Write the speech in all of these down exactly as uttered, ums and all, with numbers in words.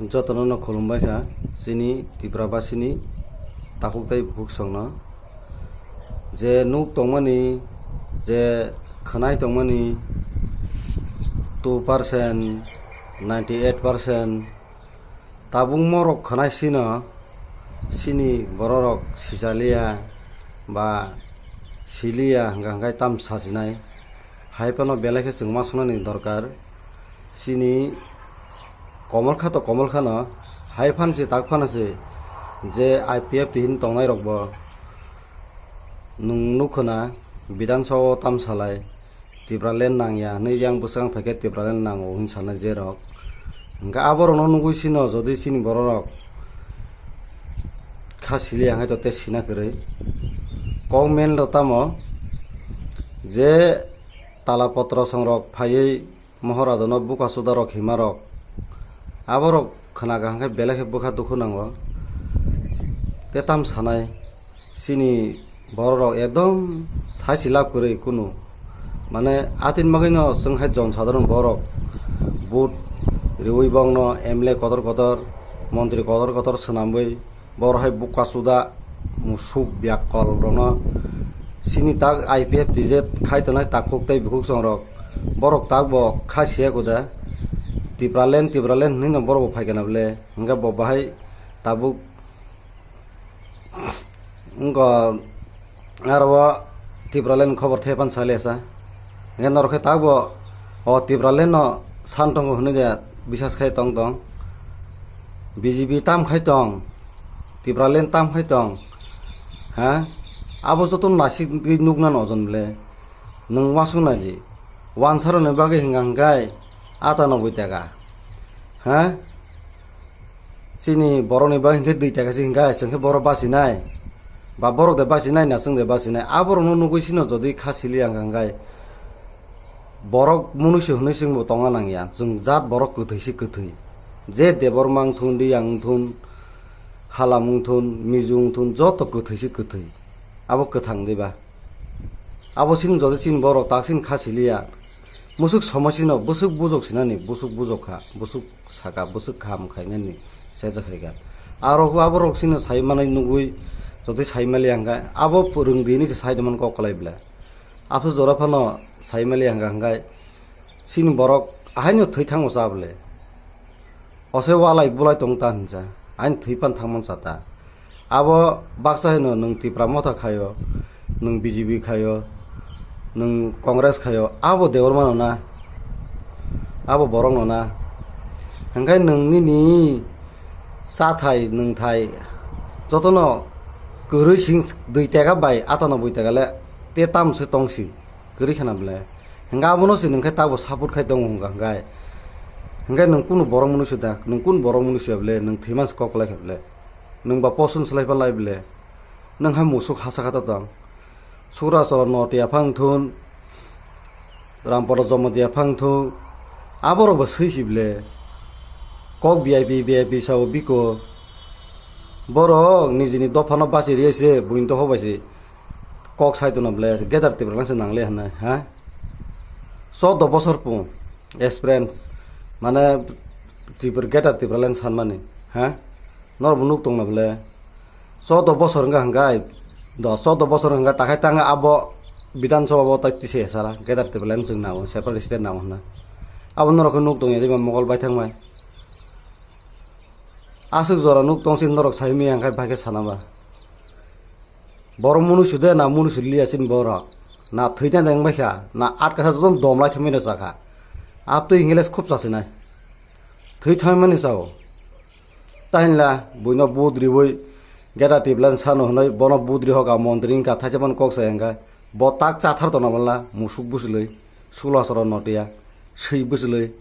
Jotono no khulumbai kha chini Tripura basini takhuk tei bukhuk songno, je nuk tongmani, je khwnai tongmani two percent, ninety eight percent tabuk morok khwnai sino, chini bororok sijaliya ba siliya hwnkha hwnkhe tam sachinai. Hai phano belai khe chwng ma swngnani dorkar. Chini komol kha to komol khano, hai phan se tak phano se je I P F T hin tongnai rok bo nwng nukho na, Bidhan Sabha o tam salai, Tipraland nangya hwnwi yang bwswk ang phaikhe Tipraland nango hwnwi sanai je rok. Hwnkhe aborokno nugwi sino jodi chini bororok kha sili ang hai to tei sina kwrwi. Kok main rok tamo je tala potro songrok phaiwi Maharaja no buka suda rok hima rok, aborok khwna kaham khe belai khe bwkha dukhu nango. Tei tam sanai chini borok rok ekdom sai si lab kwrwi kunu, mane atin bagwi no chwng hai jon sadharong borok vote riwi bongno M L A kotor kotor, montri kotor kotor swnamwi, borok hai buka suda musuk biak kol rokno chini tak I P F T je khai tongnai takhuk tei bukhuk song rok, borok tak bo khai siya kuda Tipraland Tipraland hinwi no borok bo phaikha na bwle hwnkhe bo bahai tabuk wngkha aro o Tipraland khobor thephan salesa hwnkhe norok khe tak bo o Tipraland no san tongo hwnwi de bisas khai tong tong. B J P tam khai tong, Tipraland tam khai tong, ha? Abo joto nasik twi nukna nojon bwle. Nwng uansuk nai di, wansarokni bagwi hwnka hwnkhe atanoboi taka, ha? Chini borokni bagwi hwnkhe dui taka se hwnkhe, chwng khe borok bachinai, ba borok de bachinai na chwng de bachinai? Aborokno nugwi sino jodi kha sili ang hwnkhe, borok munuisu hwnwi chwngbo tongna nangya, chwng jat borok kwthwi se kwthwi. Je Debbarma wngthun, Riyang wngthun, Halam wngthun, Miju wngthun, joto kwthwi se kwthwi. Abo kwthang diba? Abo chini jodi chini borok tak chini kha siliya. Musuk somoi chino bwswk bujok sinani, bwswk bujok kha, bwswk saka, bwswk kaham khainani sejak khaikha. Aro aborok chino sai manai nugwi jodi sai mali hwnkhe abo ph-, rwngdi hinwi se sai tongmani kok kwlai bwle. Aphuru jora phano sai mali hwnkha hwnkhe chini borok ahaino thwi thango cha bwle. Ose walai bulai tong ta hinsa, aini thwi pan thangman cha ta. Abo baksa hino nwng Tipra Motha khaio, nwng B J P khaio, nwng Congress khaio, abo Debbarma no na, abo borok no na. Hwnkhe nwng nini chathai nwngthai jotono kwrwi sing dui taka bai atanoboi taka le te tam se tongsi. Kwrwi khana bwle. Hwnkhe abono se nwng khe tabo support khai tongo hwnkha hwnkhe. Hwnkhe nwng kunu borok mwnwi swi da, nwng kunu borok mwnwi swi ya bwle, nwng thwiman se kok kwlai kha bwle. Nwng ba poson swlai pha lai bwle. Nwng hai musuk hasa kha ta tong. Sukra choro notiya phang thun, Rampada Jomotiya phang thun. Aborok ba swi si bwle. Kok V I P, V I P sao biko. Borok nijini dophano bachi riyai se, buini dopha bai se kok sai tongna bwle, Greater Tipraland se nangle hwnwi, ha? Choudo bosor pung experience, mane Tripura, Greater Tipraland sanmani, ha? Norokbo nuk tongna bwle, choudo bosor wngkha hwnkhe, do, choudo bosor wngkha takhai tangkha abo Bidhan Sabha o tai tise sala, Greater Tipraland chwng nango, separate state nango hwnna. Abo norok khe nuk tongya diba mokol bai thangmai. Aswk jora nuk tong chini norok sai maya hwnkhe bai khe sana ba. Borok mwnwi su de na mwnwi su liya chini borok. Na thwi tang tang bai kha, na atkasa jotono dom lai thangmani cha kha. Abtwi hwnkhe le khub cha sinai. Thwi thangmani cha o. Tahinla buino vote riwi Greater Tipraland sano hwnwi bono vote ri hoka montri wngkha thaisa bono kok sai hwnkhe. Bo tak cha thar tongna bwla musuk bwchwlwi, Sukla choro notiya, swi bwchwlwi.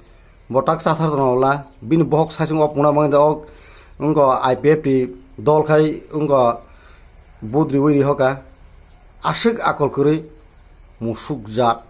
Bo tak cha thar tongna bwla, bini bohok saichung o pungna bangwi de o wngkha I P F T dol khai wngkha vote riwi ri hoka. Aswk akol kwrwi musuk jat.